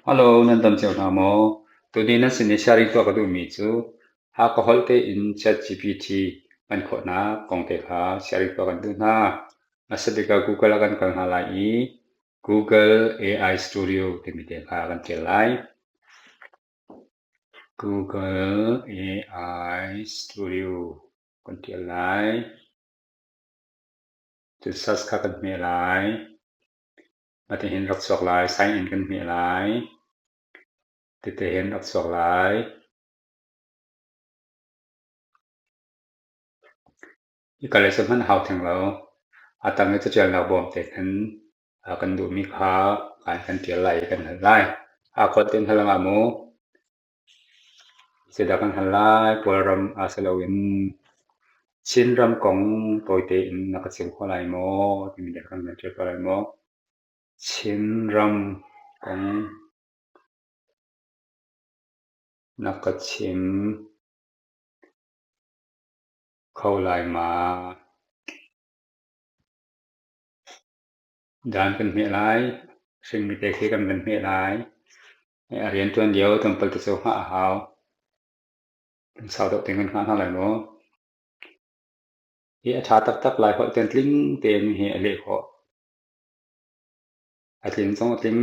Hello, nan dam cio hna maw? Tuni nan sin i sharing tuah ka duhmi cu Hakha holh tein ChatGPT hman khawhnak kong te kha sharing tuah kan duh hna. Hmasa bik ah Google ah kan kal hna lai i Google AI Studio timi te kha kan ṭial lai. Google AI Studio kan ṭial lai. Cun search kha kan hmeh lai. Mah hin rak chuak lai. Sign in kan hmeh lai. Tete hin rak chuak lai. Hika lei cu hmanh a hau theng lo. A tang i caṭialnak bawm te khan kan duhmi kha kan ṭial lai i kan hal lai. Aa khuat tein hal ngah maw? Zeidah kan hal lai? Kawlram ah si loin Chinram kong tawite in na ka chim kho lai maw? Timi dah kan ṭial ko lai maw? Chinram kong na ka chim kho lai ma? Dan kan hmeh lai. Hringmi te khi kan van hmeh lai. A rianṭuan lio tlawmpal te cu hngah a hau. Sau deuh tein kan hngah hna lai maw? Hi a ṭha taktak lai holh tein tling tein hi a leh khawh. A tling zong a tling.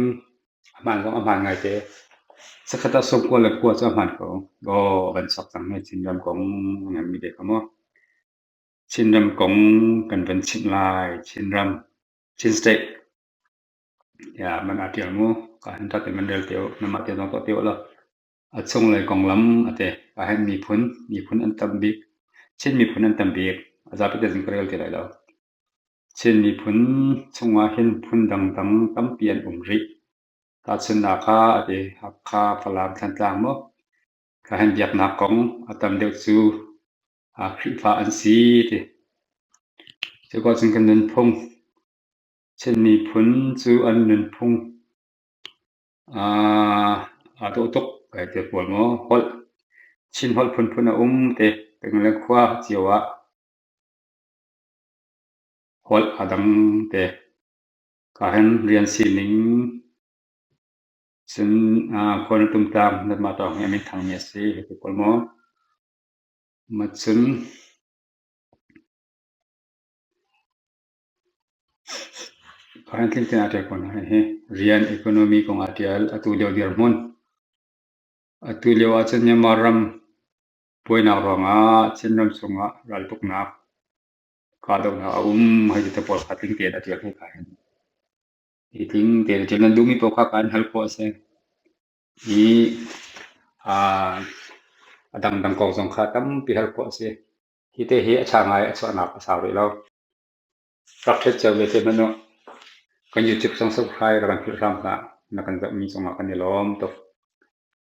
A hmaan zong a hmaan ngaite. Zakhat ah sawmkua le kua cu a hmaan ko. Aw, a van sok cang hme Chinram kong nganmi te kha maw. Chinram kong kan van chimh lai. Chinram, Chin State. Ya, man aa ṭial mu. Ka hin ṭha tein man rel te u. Namah te zong tuah te u law. A chunglei konglam a ti. Ahhin miphun, miphun an tam bik. Chin miphun an tam bik. A zapi te zong ka rel ti lai lo. Chin miphun chungah hin phun dangdang tampi an um rih. Tahchunhnak ah a ti. Hakha, Falam, Thantlang maw? Ka hin biaknak kong a tam deuh cu Khrihfa an si ti. Cuka cun kan nunphung. Chin miphun cu an nunphung aa dawh tuk kai ti pawl maw. Holh, Chin holh phunphun a um te. Peng le khua cio ah holh aa dang te. Ka hin rian sining cun khua na tumtlang nanmah tawng hi a minthangmi a si hei ti pawl maw. Mah cun Tling tein aa ṭial ko hna hihi. Rian economy kong aa ṭial. Atu lio dirhmun. Atu lio ahcun Myanmar ram buainak ruangah Chinram chungah raltuknak kahdohnak a um hei ti te pawl kha tling tein a ṭial hika hin. Hi tling tein a ṭial. Nan duhmi paoh kha kaan hal khawh a si. Hi a dangdang kong zong kha tampi hal khawh a si. Hi te hi a ṭha ngai, a chuahnak a sau rih lo. Rak ṭhet cio ve te hmanh u. Kan YouTube zong subscribe rak kan philh hram hlah. Na kan zohmi cungah kan i lawm tuk.